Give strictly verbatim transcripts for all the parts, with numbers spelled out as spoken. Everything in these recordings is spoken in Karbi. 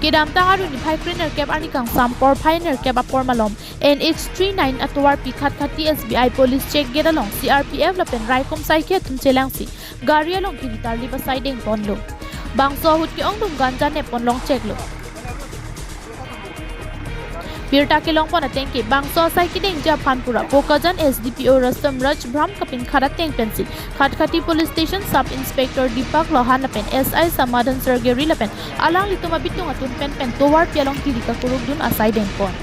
Kedamtang arni niphai krenerkep arni kangsam porphai nerkep apor malom N H three nine atovarpi Khatkhati S B I police check gate along C R P F lapen raikom saike atum chelangsi gari along kiri tarlip asai dengponlo. Bangso ahut ke-ongdung ganja neppon longcheklo. Birta kelongpon ateng ke bangso asai kedengji aphan pura Bokajan S D P O Rasam Raj Bram kapinkhat ateng pensi Khatkhati Police Station Sub Inspector Deepak Lohan lapen S I Samadhan Sargeri lapen alanglitum abitung atum pen pen tovarpi along kiri kakuruk dun asai dengpon.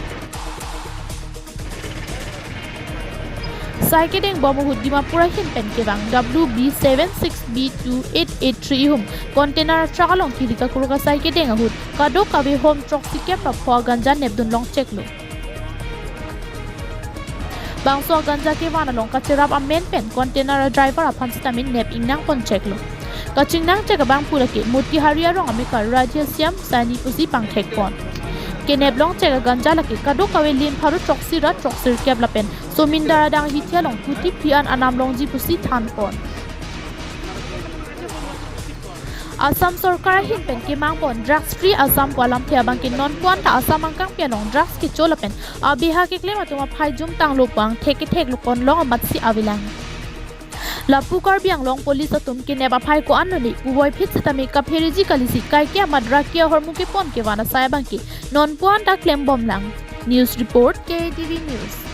Sai kedeng bom ahut Dimapur ahin pen kevang W B seven six B two eight eight three ihum container truck along kiri kakuruk asai kedeng ahut kadokave hom throksi kep ra pho ganja nepdun longcheklo. Bangso ganja kevan along kacherap amen pen container driver aphan sitame nep ingnangponcheklo. Kachingnangchek abangphu lake Motihari arong amekar Radhe Shyam Saini pusi pangthekpon. Kenep longchek aganja lake kadokave lin pharo throksi ra throksirkep lapen Somindar adang hithi along kuti phi an anam longji pusi thanpon. Assam Sorkar ahin pen kemangbom Drugs Free Assam pu alamthe abangke nonpu anta Assam angkangpi along drugs kecho lapen abeha keklem atum aphai jumtanglo pu angthek ketheklo ponlong amatsi avelang. Lapu Karbi Anglong Police atum kenep aphai ko-an lone puvoiphit sitame kapheriji kalisi kaike amat raki ahormu kepon kevan asai abangke nonpu anta klembomlang. News report, K A T V News.